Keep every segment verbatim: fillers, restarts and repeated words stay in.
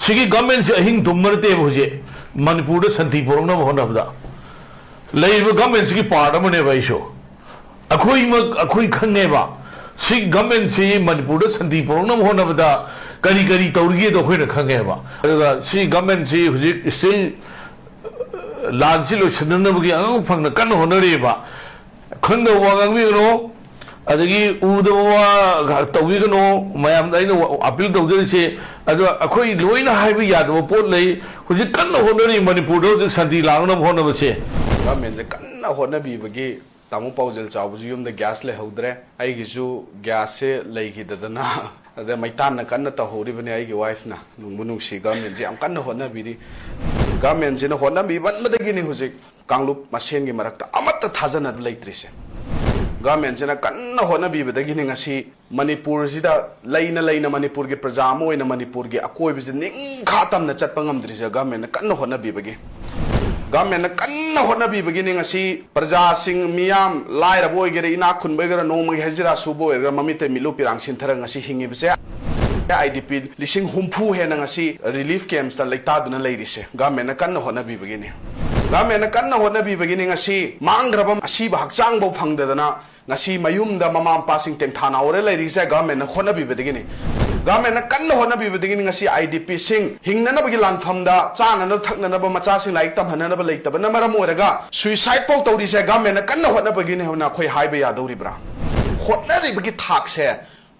ꯁꯤꯒꯤ ꯒꯚꯔꯟꯃꯦꯟꯠꯁꯤ ꯑꯍꯤꯡ ꯇꯨꯝꯕ ꯅꯠꯇꯦꯕ꯫ ꯍꯧꯖꯤꯛ ꯃꯅꯤꯄꯨꯔꯗ ꯁꯥꯟꯇꯤ ꯄꯨꯔꯛꯅꯕ ꯍꯣꯠꯅꯕꯗ ꯂꯩꯔꯤꯕ ꯒꯚꯔꯟꯃꯦꯟꯠꯁꯤꯒꯤ ꯄꯥꯔꯠ ꯑꯃꯅꯦꯕ ꯑꯩꯁꯨ꯫ ꯑꯩꯈꯣꯏꯃꯛ, ꯑꯩꯈꯣꯏ ꯈꯪꯉꯦꯕ꯫ ꯁꯤ ꯒꯚꯔꯟꯃꯦꯟꯠꯁꯤ ꯃꯅꯤꯄꯨꯔꯗ ꯁꯥꯟꯇꯤ ꯄꯨꯔꯛꯅꯕ ꯍꯣꯠꯅꯕꯗ ꯀꯔꯤ ꯀꯔꯤ ꯇꯧꯔꯤꯒꯦꯗꯣ ꯑꯩꯈꯣꯏꯅ ꯈꯪꯉꯦꯕ꯫ ꯑꯗꯨꯒ ꯁꯤ ꯒꯚꯔꯟꯃꯦꯟꯠꯁꯤ ꯍꯧꯖꯤꯛ ꯁ꯭ꯇꯤꯜ ꯂꯥꯟꯁꯤ ꯂꯣꯏꯁꯤꯟꯅꯅꯕꯒꯤ ꯑꯉꯝ ꯐꯪꯅ ꯀꯟꯅ ꯍꯣꯠꯅꯔꯤꯕ꯫ ꯈꯪꯗꯕ ꯋꯥ ꯉꯥꯡꯕꯤꯒꯅꯨ, ꯑꯗꯒꯤ ꯎꯗꯕ ꯋꯥ ꯇꯧꯕꯤꯒꯅꯨ꯫ ꯃꯌꯥꯝꯗ ꯑꯩꯅ ꯑꯄꯤꯜ ꯇꯧꯖꯔꯤꯁꯦ, ꯑꯗꯣ ꯑꯩꯈꯣꯏ ꯂꯣꯏꯅ ꯍꯥꯏꯕ ꯌꯥꯗꯕ ꯄꯣꯠ ꯂꯩ꯫ ꯍꯧꯖꯤꯛ ꯀꯟꯅ ꯍꯣꯠꯅꯔꯤ ꯃꯅꯤꯄꯨꯔꯗ ꯍꯧꯖꯤꯛ ꯁꯥꯟꯇꯤ ꯂꯥꯛꯅꯕ ꯍꯣꯠꯅꯕꯁꯦ꯫ ꯒꯚꯔꯟꯃꯦꯟꯠꯁꯦ ꯀꯟꯅ ꯍꯣꯠꯅꯕꯤꯕꯒꯤ ꯇꯥꯃꯣ ꯄꯥꯎꯖꯦꯜ ꯆꯥꯎꯕꯁꯨ ꯌꯨꯝꯗ ꯒ꯭ꯌꯥꯁ ꯂꯩꯍꯧꯗ꯭ꯔꯦ꯫ ꯑꯩꯒꯤꯁꯨ ꯒ꯭ꯌꯥꯁꯁꯦ ꯂꯩꯈꯤꯗꯗꯅ ꯑꯗ ꯃꯩꯇꯥꯟꯅ ꯀꯟꯅ ꯇꯧꯍꯧꯔꯤꯕꯅꯤ ꯑꯩꯒꯤ ꯋꯥꯏꯐꯅ꯫ ꯅꯨꯡꯕꯨ ꯅꯨꯡꯁꯤ, ꯒꯚꯔꯟꯃꯦꯟꯠꯁꯦ ꯌꯥꯝ ꯀꯟꯅ ꯍꯣꯠꯅꯕꯤꯔꯤ꯫ ꯒꯚꯔꯟꯃꯦꯟꯠꯁꯤꯅ ꯍꯣꯠꯅꯕꯤꯃꯟꯕꯗꯒꯤꯅꯤ ꯍꯧꯖꯤꯛ ꯀꯥꯡꯂꯨꯞ ꯃꯁꯦꯟꯒꯤ ꯃꯔꯛꯇ ꯑꯃꯠꯇ ꯊꯥꯖꯅꯕ ꯂꯩꯇ꯭ꯔꯤꯁꯦ꯫ ꯒꯚꯔꯟꯃꯦꯟꯠꯁꯤꯅ ꯀꯟꯅ ꯍꯣꯠꯅꯕꯤꯕꯗꯒꯤꯅꯤ ꯉꯁꯤ ꯃꯅꯤꯄꯨꯔꯁꯤꯗ ꯂꯩꯅ ꯂꯩꯅ ꯃꯅꯤꯄꯨꯔꯒꯤ ꯄ꯭ꯔꯖꯥ ꯑꯃ ꯑꯣꯏꯅ ꯃꯅꯤꯄꯨꯔꯒꯤ ꯑꯀꯣꯏꯕꯁꯤ ꯅꯤꯡꯈꯥ ꯇꯝꯅ ꯆꯠꯄ ꯉꯝꯗ꯭ꯔꯤꯁꯦ ꯒꯚꯔꯟꯃꯦꯟꯠꯅ ꯀꯟꯅ ꯍꯣꯠꯅꯕꯤꯕꯒꯤ꯫ ꯒꯚꯔꯟꯃꯦꯟꯠꯅ ꯀꯟꯅ ꯍꯣꯠꯅꯕꯤꯕꯒꯤꯅꯤ ꯉꯁꯤ ꯄ꯭ꯔꯖꯥꯁꯤꯡ, ꯃꯤꯌꯥꯝ, ꯂꯥꯏꯔꯕ ꯑꯣꯏꯒꯦꯔꯥ, ꯏꯅꯥꯛ ꯈꯨꯟꯕ ꯑꯣꯏꯒꯦꯔꯥ, ꯅꯣꯡꯃꯒꯤ ꯍꯖꯤꯔꯥ ꯁꯨꯕ ꯑꯣꯏꯒꯦꯔꯥ, ꯃꯃꯤꯠꯇ ꯃꯤꯠꯂꯨ ꯄꯤꯔꯥꯡ ꯁꯤꯟꯊꯔꯒ ꯉꯁꯤ ꯍꯤꯡꯉꯤꯕꯁꯦ꯫ ꯑꯥꯏ ꯗꯤ ꯄꯤ ꯂꯤꯁꯤꯡ ꯍꯨꯝꯐꯨ ꯍꯦꯟꯅ ꯉꯁꯤ ꯔꯤꯂꯤꯐ ꯀꯦꯝꯞꯁꯇ ꯂꯩꯇꯥꯗꯨꯅ ꯂꯩꯔꯤꯁꯦ ꯒꯚꯔꯟꯃꯦꯟꯠꯅ ꯀꯟꯅ ꯍꯣꯠꯅꯕꯤꯕꯒꯤꯅꯤ꯫ ꯒꯚꯔꯟꯃꯦꯟꯠꯅ ꯀꯟꯅ ꯍꯣꯠꯅꯕꯤꯕꯒꯤꯅꯤ ꯉꯁꯤ ꯃꯥꯡꯈ꯭ꯔꯕ ꯑꯁꯤꯕ ꯍꯛꯆꯥꯡꯐꯥꯎ ꯐꯪꯗꯗꯅ ꯉꯁꯤ ꯃꯌꯨꯝꯗ ꯃꯃꯥ ꯃꯄꯥꯁꯤꯡ ꯇꯦꯡꯊꯥ ꯅꯥꯎꯔ ꯂꯩꯔꯤꯁꯦ ꯒꯚꯔꯟꯃꯦꯟꯠꯅ ꯍꯣꯠꯅꯕꯤꯕꯗꯒꯤꯅꯤ꯫ ꯒꯚꯔꯟꯃꯦꯟꯠꯅ ꯀꯟꯅ ꯍꯣꯠꯅꯕꯤꯕꯗꯒꯤꯅꯤ ꯉꯁꯤ ꯑꯥꯏ ꯗꯤ ꯄꯤꯁꯤꯡ ꯍꯤꯡꯅꯅꯕꯒꯤ ꯂꯥꯟꯐꯝꯗ ꯆꯥꯅꯅꯕ ꯊꯛꯅꯅꯕ ꯃꯆꯥꯁꯤꯡ ꯂꯥꯏꯔꯤꯛ ꯇꯝꯍꯟꯅꯅꯕ ꯂꯩꯇꯕꯅ ꯃꯔꯝ ꯑꯣꯏꯔꯒ ꯁꯨꯏꯁꯥꯏꯗ ꯐꯥꯎ ꯇꯧꯔꯤꯁꯦ ꯒꯚꯔꯟꯃꯦꯟꯠꯅ ꯀꯟꯅ ꯍꯣꯠꯅꯕꯒꯤꯅꯤ ꯍꯥꯏꯅ ꯑꯩꯈꯣꯏ ꯍꯥꯏꯕ ꯌꯥꯗꯧꯔꯤꯕ꯭ꯔꯥ? ꯍꯣꯠꯅꯔꯤꯕꯒꯤ ꯊꯥꯛꯁꯦ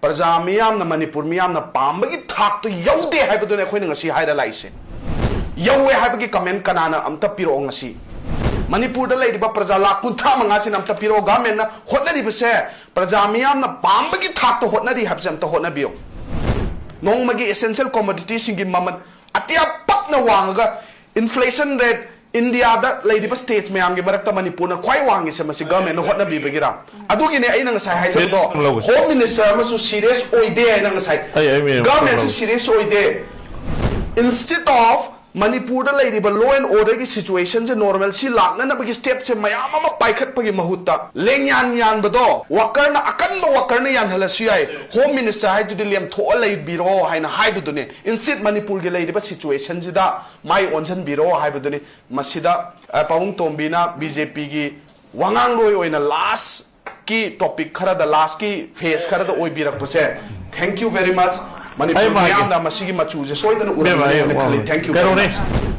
ꯄ꯭ꯔꯖꯥ ꯃꯤꯌꯥꯝꯅ, ꯃꯅꯤꯄꯨꯔ ꯃꯤꯌꯥꯝꯅ ꯄꯥꯝꯕꯒꯤ ꯊꯥꯛꯇꯨ ꯌꯧꯗꯦ ꯍꯥꯏꯕꯗꯨꯅꯤ ꯑꯩꯈꯣꯏꯅ ꯉꯁꯤ ꯍꯥꯏꯔ ꯂꯥꯛꯏꯁꯦ꯫ ꯌꯧꯋꯦ ꯍꯥꯏꯕꯒꯤ ꯀꯃꯦꯟ ꯀꯅꯥꯅ ꯑꯝꯇ ꯄꯤꯔꯛꯑꯣ ꯉꯁꯤ꯫ ꯃꯅꯤꯄꯨꯔꯗ ꯂꯩꯔꯤꯕ ꯄ꯭ꯔꯖꯥ ꯂꯥꯈ ꯀꯨꯟꯊ꯭ꯔꯥ ꯃꯉꯥꯁꯤꯅ ꯑꯝꯇ ꯄꯤꯔꯛꯑꯣ꯫ ꯒꯚꯔꯟꯃꯦꯟꯠꯅ ꯍꯣꯠꯅꯔꯤꯕꯁꯦ ꯄ꯭ꯔꯖꯥ ꯃꯤꯌꯥꯝꯅ ꯄꯥꯝꯕꯒꯤ ꯊꯥꯛꯇ ꯍꯣꯠꯅꯔꯤ ꯍꯥꯏꯕꯁꯦ ꯑꯝꯇ ꯍꯣꯠꯅꯕꯤꯌꯨ꯫ ꯅꯣꯡꯃꯒꯤ ꯑꯦꯁꯦꯟꯁꯤꯌꯦꯜ ꯀꯣꯃꯣꯗꯤꯇꯤꯁꯤꯡꯒꯤ ꯃꯃꯜ ꯑꯇꯤꯌꯥ ꯄꯛꯅ ꯋꯥꯡꯉꯒ ꯏꯟꯐ꯭ꯂꯦꯁꯟ ꯔꯦꯠ ꯏꯟꯗꯤꯌꯥꯗ ꯂꯩꯔꯤꯕ ꯁ꯭ꯇꯦꯠꯁ ꯃꯌꯥꯝꯒꯤ ꯃꯔꯛꯇ ꯃꯅꯤꯄꯨꯔꯅ ꯈ꯭ꯋꯥꯏ ꯋꯥꯡꯉꯤꯁꯦ ꯃꯁꯤ ꯒꯚꯔꯟꯃꯦꯟꯠꯅ ꯍꯣꯠꯅꯕꯤꯕꯒꯤꯔꯥ? ꯑꯗꯨꯒꯤꯅꯦ ꯑꯩꯅ ꯉꯁꯥꯏ ꯍꯥꯏꯖꯕꯗꯣ, ꯍꯣꯝ ꯃꯤꯅꯤꯁꯇꯔ ꯑꯃꯁꯨ ꯁꯤꯔꯤꯌꯁ ꯑꯣꯏꯗꯦ ꯍꯥꯏꯅ ꯉꯁꯥꯏ꯫ ꯑꯩ, ꯑꯩ ꯃꯤꯅꯤꯁꯇꯔ ꯒꯚꯔꯟꯃꯦꯟꯠꯁꯤ ꯂꯧ- ꯁꯤꯔꯤꯌꯁ ꯑꯣꯏꯗꯦ꯫ Instead of ꯃꯅꯤꯄꯨꯔꯗ ꯂꯩꯔꯤꯕ law and order ꯒꯤ situation ꯁꯦ normalcy ꯂꯥꯛꯅꯅꯕꯒꯤ step ꯁꯦ ꯃꯌꯥꯝ ꯑꯃ ꯄꯥꯏꯈꯠꯄꯒꯤ ꯃꯍꯨꯠꯇ ꯂꯦꯡꯌꯥꯟ ꯌꯥꯟꯕꯗꯣ, worker ꯅ, ꯑꯀꯟꯕ worker ꯅ ꯌꯥꯟꯍꯜꯂꯁꯨ ꯌꯥꯏ, Home Minister ꯍꯥꯏꯗꯨꯗꯤ ꯂꯦꯝꯊꯣꯛꯑ ꯂꯩꯕꯤꯔꯣ ꯍꯥꯏꯅ ꯍꯥꯏꯕꯗꯨꯅꯤ꯫ Instead ꯃꯅꯤꯄꯨꯔꯒꯤ ꯂꯩꯔꯤꯕ situation ꯁꯤꯗ ꯃꯥꯏ ꯑꯣꯟꯁꯤꯟꯕꯤꯔꯣ ꯍꯥꯏꯕꯗꯨꯅꯤ꯫ ꯃꯁꯤꯗ ꯑ, ꯄꯥꯕꯨꯡ ꯇꯣꯝꯕꯤꯅ B J P ꯒꯤ ꯋꯥꯉꯥꯡꯂꯣꯏ ꯑꯣꯏꯅ last ꯀꯤ topic ꯈꯔꯗ, last ꯀꯤ phase ꯈꯔꯗ ꯑꯣꯏꯕꯤꯔꯛꯄꯁꯦ, thank you very much꯫ Manipur ꯃꯤꯌꯥꯝꯅ ꯃꯁꯤꯒꯤ ꯃꯆꯨꯁꯦ ꯁꯣꯏꯗꯅ ꯎꯔꯝꯒꯅꯤ ꯍꯥꯏꯅ ꯈꯜꯂꯤ꯫ Thank you very much꯫